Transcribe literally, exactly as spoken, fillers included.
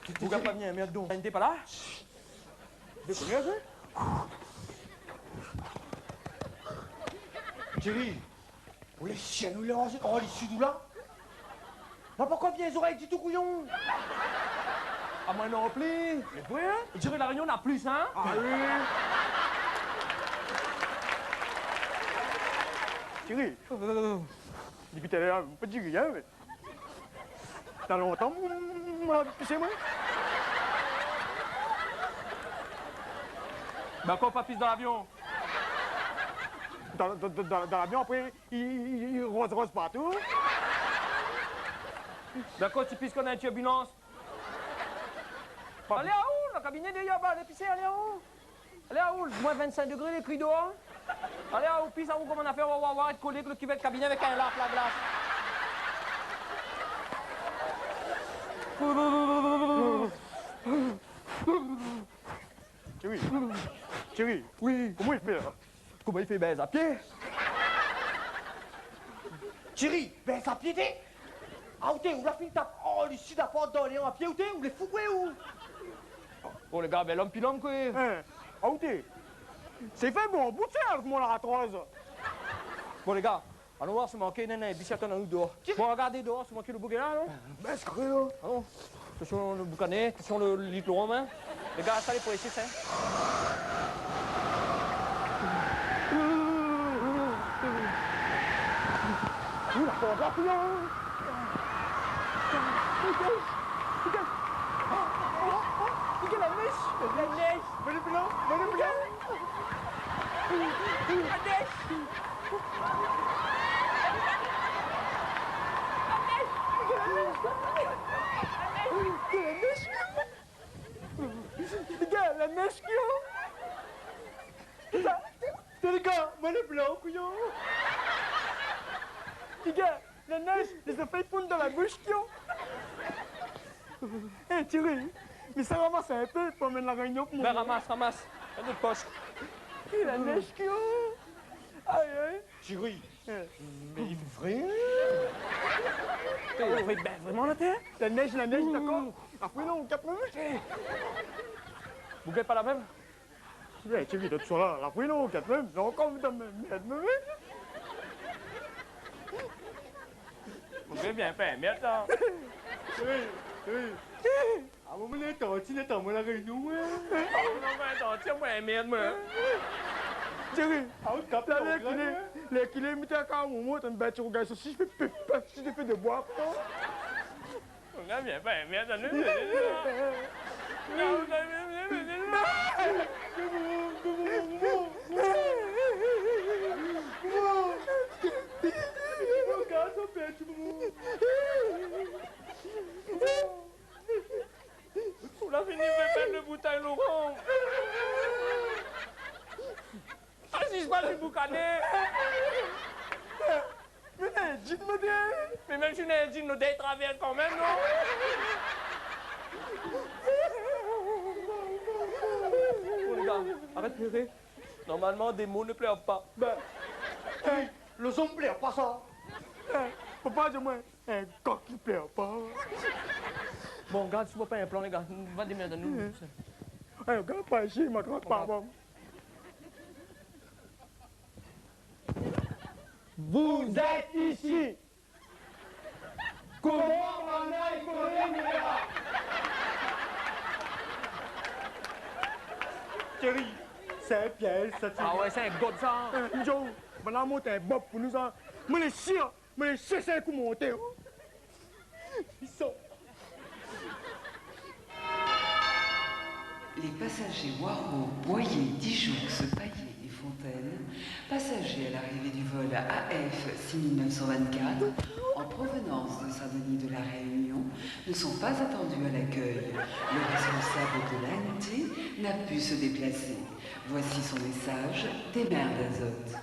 Ou gard pa bien, mèrd donk. Té pa la ? Dékone, hein ? Thierry, ou lé shien, ou lé an, an lisi dou la ? Ma pankor bien zorèy ditou, kouyon. Ah, moin non pli. Mé vré, hein ? Thierry, La Rényon na plis, hein ? Ah oui. Thierry, dopi talèr, ou pa di rien, mé Na lontan, moin la pisé, moin. Bin, koman pa pis dan lavion ? Dan, dan, dan, dan, dan lavion, apré, i, i, i, i roz, roz partou. Dakor, ti pis kan néna in tirbulans. Pa... Alé, aou, lo kabiné dèryèr, ba, alé pisé, alé, aou. Alé, aou, moin vinn-sink dégré, lé kri déor. Alé, aou, pis, aou, koman na fé, wa, wa, wa, èt kolé èk lo kivèt kabiné avèk in lap la glas. Thierry. Thierry. Oui. Koman i fé la ? Koman i fé, bèz a pié ? Thierry, bèz a pié, té ? Aou té, ou la fine tap, oh, lisi la port d'Orléans a pié, ou té, ou lé fou, koué, ou ? Bon, lé gars, bèl om, pi lom, koué. Hein, aou té. Sé fé bon, bout sé avèk mon latroz. Bon, lé gars, alon oir si manké néna in bis i atann anou déor. Bon, rogard déor, si manké lo boug lé la, non ? Bès karé, la. Alon. Atansion lo boukané, atansion lo lit lo rom, hein. Lé gars, sa lé présé, hein. Ou la port la, kouyon. Dégaz, dégaz. Oh, oh, oh, dégaz la nèj. La nèj. Mèt lo blan, mèt lo blan. La nèj. La nèj. La nèj. Lé gars, la nèj, kouyon. Putain, té, lé gars, moin lé blan, kouyon. Lé gars, la nèj, lé zafèr i fonn dan la boush, kouyon. Eh, Thierry, mé sa ramas in pé pou amenn La Rényon pou mon... Bin, ramas, ramas. Fé nout posh. Eh, la nèj, kouyon. Ay, ay. Thierry. Eh. Mé i fé fré. Eh, i fé fré, bin, vréman, la tèr. La nèj, la nèj, dakor. Apré, non, kat minm. Ou gingn pa la mèm ? Eh, Thierry, tout sa la, apré, non, kat minm. Non, kom dan mèm, mèm, mèm. Ou gingn bien fé mèrd, sa. Thierry, Thierry. Ah, moin, moin lé tanti, lé tan, moin, La Rényon, ouais. Ah, moin, moin lé tanti, moin, mèrd, moin. Thierry, ah, ou kap la, lèr k'lé, lèr k'lé, mi té ankor momon, tann bèt, ou gingn sosis, fé pip, pip, si té fé de boi, koué. Ou gingn bien fé mèrd, non. Non, ou gingn bien fé mèrd, non. Ou la fini fé pèrd lo boutèy lo rom. Ah, si, sé pa lo boukané. Mé néna in djinn, mon dié. Mé mèm si néna in djinn, nou dé travèrs kanmèm, non ? Bon, lé gars, arèt pléré. Normalman, des mots ne pleurent pas. Bin, hein, lo zom plèr pa, sa. Hein, papa, di amoin. In kok i plèr pa. Bon, gard si ou pran in plan, lé gars. Nou va démèrd anou. Eh, gard pa isi, ma trap pa bon. Vous êtes ici. Koman banna i koné nou lé la ? Thierry, sé in pyèz, sa, Thierry. Ah ouais, sé in gob, sa. Eh, Joe, banna mont in bob pou nou, sa. Moin lé sir. Mé sé, sé in kou monté, ou. Ils sont... Les passagers Waro, Boyer, Dijoux, Payet et Fontaine, passagers à l'arrivée du vol A F six mille neuf cent vingt-quatre, en provenance de Saint-Denis de La Réunion, ne sont pas attendus à l'accueil. Le responsable de l'A N T n'a pu se déplacer. Voici son message, démèrd azot.